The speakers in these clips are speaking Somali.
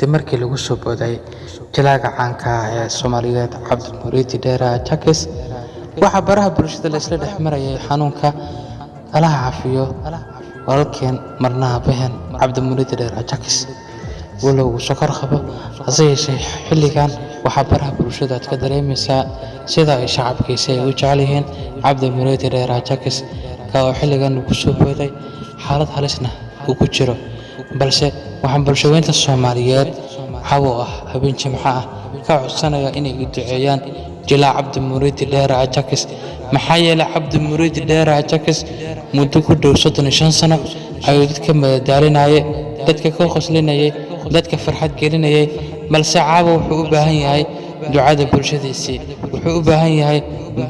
Kadib markii lagu soo booday jilaaga caanka ah ee Soomaaliyeed Cabdimuriidi Dheere Ajakis, waxaa baraha bulshada la isla dhex marayay xanuunka alaha cafiyo walaalkeen marna aabaheen Cabdimuriidi Dheere Ajakis. Walow uu sokor qabo, hase yeeshee xilligan waxaa baraha bulshada aad ka dareemaysaa sida ay shacabkiisa ay u jecel yihiin Cabdimuriidi Dheere Ajakis, ka oo xilligan uu ku soo booday xaalad halisna uu ku jiro. Balse waxaan bulshaweynta Soomaaliyeed cawo ah habeen Jimco ah ka codsanayaa inay u duceeyaan jilaa Cabdimuriidi Dheere Ajakis, maxaa yeelay Cabdimuriidi Dheere Ajakis muddo ku dhow 35 sano ayuu dadka madadaalinayay, dadka ka qoslinayay, dadka farxad gelinayay. Balse caawa wuxuu u baahan yahay ducada bulshadiisii, wuxuu u baahan yahay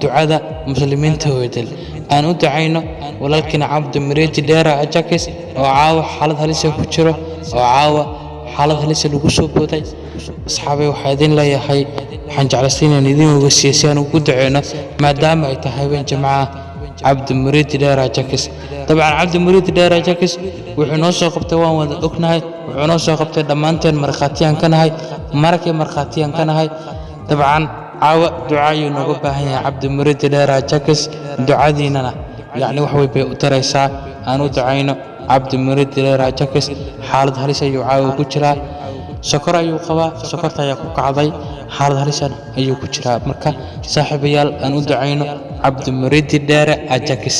ducada muslimiinta weydel. Aan u ducayno walaalkiina Cabdimuriidi Dheere Ajakis oo caawa xaalad halisa ku jiro, oo caawa xaalad halisa lagu soo booday. Asxaabay, waxaa idin leeyahay, waxaan jeclaystay inaan idin ogeysiiyo si aan ugu duceyno, maadaama ay tahay habeen Jimco ah, Cabdimuriidi Dheere Ajakis. Dabcan Cabdimuriidi Dheere Ajakis wuxuu noo soo qabtay waan wada ognahay, wuxuu noo soo qabtay dhammaanteen markhaatiyaan ka nahay, marakii markhaatiyaan ka nahay. Dabcan caawa duca ayuu nooga baahan yahay Cabdimuriidi Dheere Ajakis, ducadiinana yacni wax weyn bay u taraysaa. Aan u ducayno Cabdimuriidi Dheere Ajakis, xaalad halis ayuu caawa ku jiraa, sokor ayuu qabaa, sokorta ayaa ku kacday, xaalad halisan ayuu ku jiraa. Marka saaxiibayaal, aan u ducayno Cabdimuriidi Dheere Ajakis.